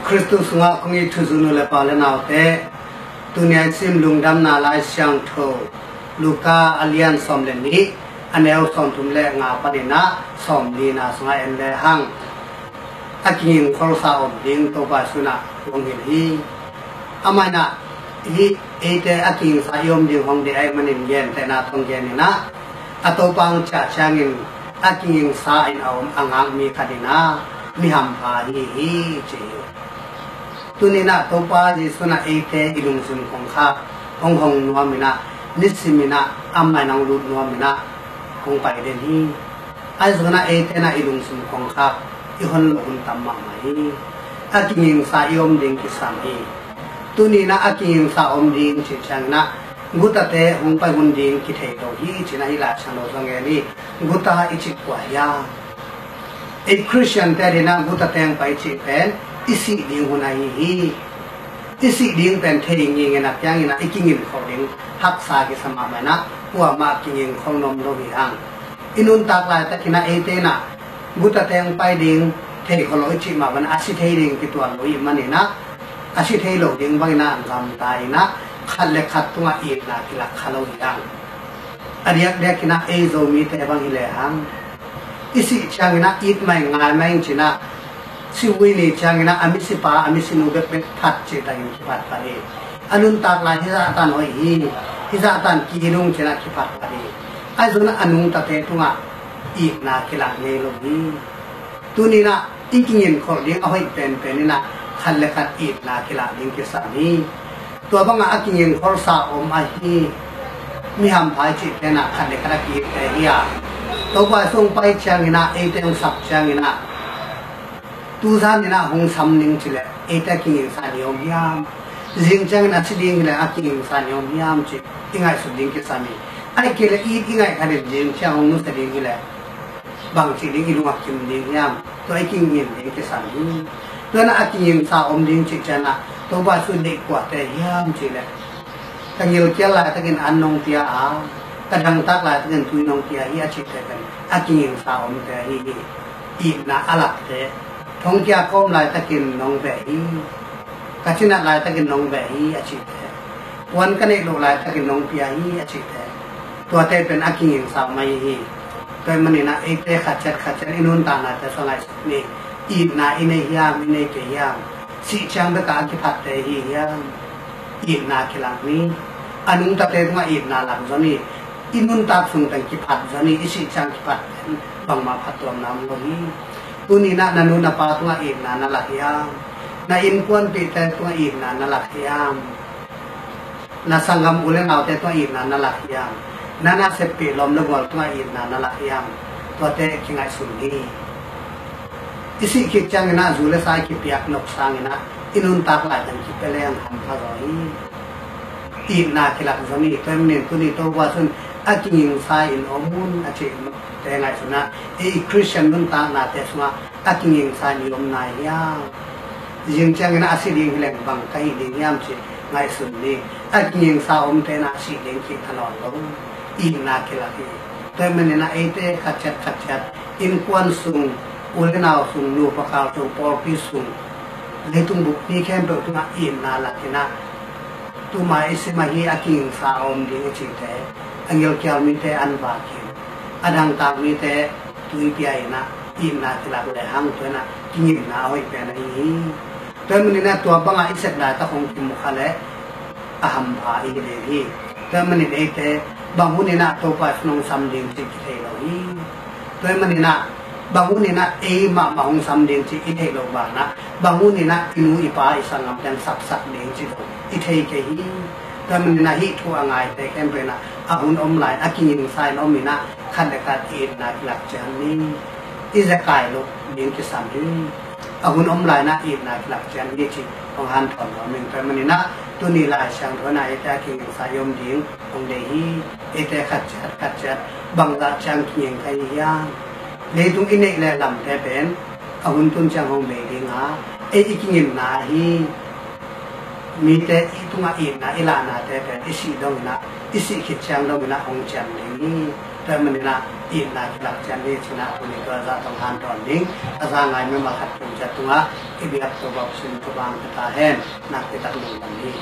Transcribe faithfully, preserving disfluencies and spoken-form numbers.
Khristu sungah kong it thuzui nu le pa le naute, tuni a i sim Lungdamna Lai Siangtho Luka a lian sawm le nih, a neu sawmthum le nga panin ah sawmlina sungah en le hang, a kingingkholsa om ding Topa Jesu in ah hong hilh hi. Amah in ah hih eite a kingingsa i om ding hong deih ahih manin gentehna tawh gen in ah, a Topa hong ciah ciangin a kingingsa in a om a ngak mi khat in ah mi hampha ahi hi, ci hi. Tuni in ah Topa Jesu in ah eite i lungsim kongkhak hong hong nuam in ah, nisim in ah amah in hong lut nuam in ah hong pai den hi. Ahi zongin ah eite in ah i lungsim kongkhak i hon loh hun tam mahmah hi. A kingingsa i om ding kisam hi. Tuni in ah a kingingsa om ding cih ciangin ah gutate hong pai hun ding kithei lo hi, ci-in ah hih Lai Siangtho sung gen hi. Guta i cih kua hiam? Ei Khristiante adingin ah gutate hong pai cih pen i sih ding hun ahi hi. I sih ding pen thei ngingin a piangin ah i kingingkholh ding haksa kisa mahmah in ah kuamah kingingkholh nuam lo hi hang. I nuntak laitakin ah eite in ah gutate hong pai ding thei khol lo i cih mah bangin a si thei ding kituat lo ahih manin ah, a si thei lo ding bangin ah gamta in ah khat le khat tungah itna kilak kha lo hi hang. A diakdiakin ah ei Zomite bang hi lehang, i sih ciangin ah it mai ngai mai ing ci-in ah, si hui ni ciangin ah a misipa a misinu bekbek phat cih takin kiphatphat hi. A nuntak lai hizah tan hoih hi, hizah tan ki-it ung ci-in ah kiphatphat hi. Ahi zongin ah a nungtate tungah itna kilak ngei lo hi. Tuni in ah i kingingkholh ding a hoih penpen in ah khat le khat itna kilak ding kisam hi. Tua bangah a kingingkholhsa om ahi mi hampha i cihte in ah khat le khat a ki-itte hi a, Topa Jesu hong pai ciangin ah eite hong sap ciangin ah, tu zan in ah hong sam ning ci leh eite a kingingsa ni om hiam? Zing ciangin a si ding hi leh a kingingsa ni om hiam cih i ngaihsut ding kisam hi. Ahih kei leh it i ngaih khat in zing ciang hong nusia ding hi leh bangci ding i lung a kim ding hiam? Tua i kingin ding kisam hi. Tua in ah a kingingsa om ding cih ciang ah Topa Jesu deih kuate hiam cih leh, ka gilkial laitakin an nong pia a, ka dangtak laitakin tui nong pia hi a cihte pen a kingingsa omte ahi hi. Itna a lakte. Thongkia ka om laitakin nong veh hi, ka cinat laitakin nong veh hi a cihte, puan ka neih loh laitakin nong pia hi a cihte, tuate pen a kingingsa om ahi hi. Tua ahih manin ah eite khat ciat khat ciat i nuntaknate sung ngaihsut ni. Itna i nei hiam, i nei kei hiam? Sih ciang bekah a kiphatte i hi hiam? Itna kilak ni. A nungtate tungah itna lak zaw ni. I nuntak sung teng kiphat zaw ni. I sih ciang kiphat pen bangmah phattuamna om lo hi. Tuni in ah na nu na pa tungah itna na lak hiam? Na innkuanpihte tungah itna na lak hiam? Na sanggam u le naute tungah itna na lak hiam? Na naseppih lawm le gual tungah itna na lak hiam? Tuate kingaihsun hi. I sih khit ciangin ah zu le sa i kipiak nop sangin ah i nuntak laitakin kipia leng hampha zaw hi. Itna kilak zaw ni. Tua ahih manin tuni Topa Jesu in a kingingsa in om un a cihte ngaihsun ah, ei Khristian nuntaknate sungah a kingingsa in i om nai hiam? Zing ciangin ah a si ding hi leng bang ka hih ding hiam cih ngaihsun ni. A kingingsa omte in ah sih ding kitha nawn lo. Itna kilak hi. Tua ahih manin ah eite khat ciat khat ciat, innkuan sung, u le nau sung, nupa kal sung, pawlpi sung, leitung bup mi khempeuh tungah itna lak in ah, tuma i sim ahi a kingingsa a om ding i cihte, a gilkial mite an vak in, a dangtak mite tui pia in ah itna kilak lehang, tua in ah kingimna a hoih pen ahi hi. Tua ahih manin ah tua bangah i sep laitak hong kimu kha leh a hampha i hi ding hi. Tua ahih manin eite bang hun in ah Topa Jesu in hong sam ding cih kithei lo hi. Tua ahih manin ah bang hun in ah ei mahmah hong sam ding cih i theih loh banah, bang hun in ah i nu i pa i sanggamte hong sapsak ding cih zong i thei kei hi. Tua ahih manin ah hih thu a ngaite khempeuh in ah a hun om lai-in a kingingsa in om in ah khat le khat i itna kilak ciat ni. I zekai loh ding kisam hi. A hun om lai-in ah itna kilak ciat ni cih hong hanthawn nuam ing. Tua ahih manin ah tuni Lai Siangtho in ah eite a kingingsa i om ding hong deih hi. Eite khat ciat khat ciat bangzah ciang kinging ka hi hiam? Leitung i neih le lamte pen a hun tun ciang hong bei ding a, ei i kingimna ahi. mite i tungah itna i lahnate pen i sih donginah, i sih khit ciang donginah hong ciam ding hi. Tua maninah itna kilak ciam ding hi cinah tuni tua zah tawh hanthawn ding. A za ngai mimal khat tung ciat tungah i biak Topa Pasian thupha hong pia ta hen. Nakpitak lungdam hi.